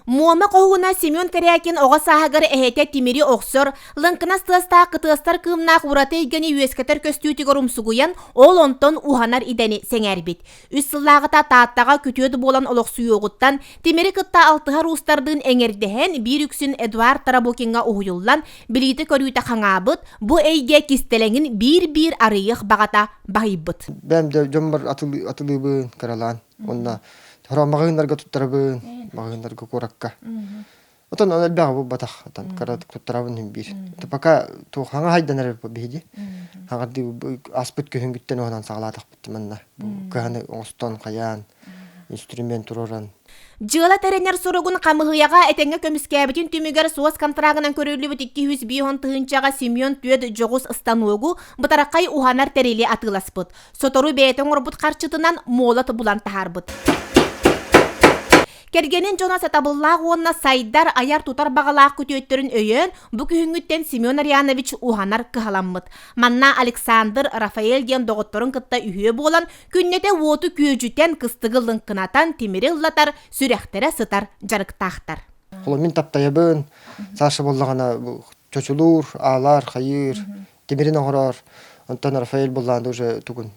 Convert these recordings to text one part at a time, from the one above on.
Муома хоһууна Семен Корякин оҕо сааһыгар эһэтэ тимири охсор, лыҥкынас тыастаах кытыастар кыымнаах ураты эйгэни үөскэтэр көстүүтүгэр умсугуйан, ол онтон уһанар идэни сэҥээрбит. Үс сыллааҕыта Тааттаҕа күтүөт буолан олохсуйуоҕуттан, тимири кытта алтыһар уустардыын эҥэрдэһэн, биир үксүн Эдуард Тарабукиҥҥа уһуйуллан, билиитэ-көрүүтэ хаҥаабыт, бу эйгэ кистэлэҥин биир-биир арыйыах баҕата баһыйбыт. Бэйэм да дьоммор атылыыбын кыралаан. Уонна хоро маҕаһыыннарга туттарабын, маҕаһыыннарга куоракка. Отон ол элбэҕи булбатах, отон кыратык туттарабын иһин биир. Пока туох хаҥа хайдан эрэр биһиги. Хаҥардыы аспыт күһүҥҥүттэн уһанан саҕалаатахпыт манна. Кыһаны оҥостон, хайаан, инструмент туруоран. Дьыала тэринэр суругун хамыһыйаҕа этэҥҥэ көмүскээбитин түмүгэр суос контрагынан көрүллүбүт 250 тыһыынчаҕа Семен Түөт дьоҕус станогу бытараххай уһанар тэрили атыыласпыт. Сотору бэйэтэ оҥорбут харчытынан молот булан таһаарбыт. Кэргэнин дьоно сатабыллаах уонна сайдар, айар-тутар баҕалаах күтүөттэрин өйөөн, бу күһүҥҥүттэн Семен Арианович уһанар кыһаламмыт. Манна Александр, Рафаэль диэн доҕотторун кытта үһүө буолан, күннэтэ уоту күөдьүтэн, кыстыгы лыҥкынатан, тимири ыллатар, сүрэхтэрэ сытар дьарыктаахтар. Холо мин таптайабын, Саша буоллаҕына чочулуур, аалар, хайыыр, тимирин оҥорор. Онтон Рафаэль буллаан уже тугун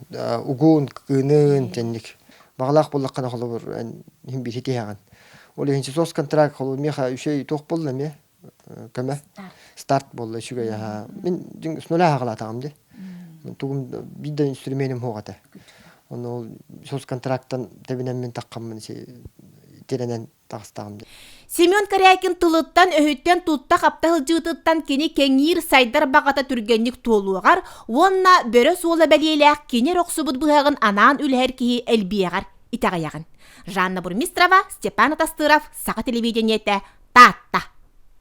угун, кыынын тэнник. Баҕалаах буоллаххына холобур эн иһин биир тиһэҕин. Ол иһин сос контракт холобур миэхэ үчүгэй туох буолла эмиэ көмө старт буолла үчүгэй аһа. Мин дьиҥ с нуля аҕалаатаҕым дии. Тугум биир да инструменим суох этэ. Ону ол сос контрактан тэбинэммин таххаммын тирэнэн таҕыстаҕым дии. Семен Корякин тылыттан-өһүттэн тутта-хапта сылдьыытыттан кини кэҥиир сайдар баҕата түргэнник туолуоҕар уонна бөрө суола бэлиэлээх кини эрэ охсубут быһаҕын анаан үлэһэр киһи элбиэҕэр итэҕэйэҕин. Жанна Бурмистрова, Степан Атастыров, Саха телевидениетэ, Таатта.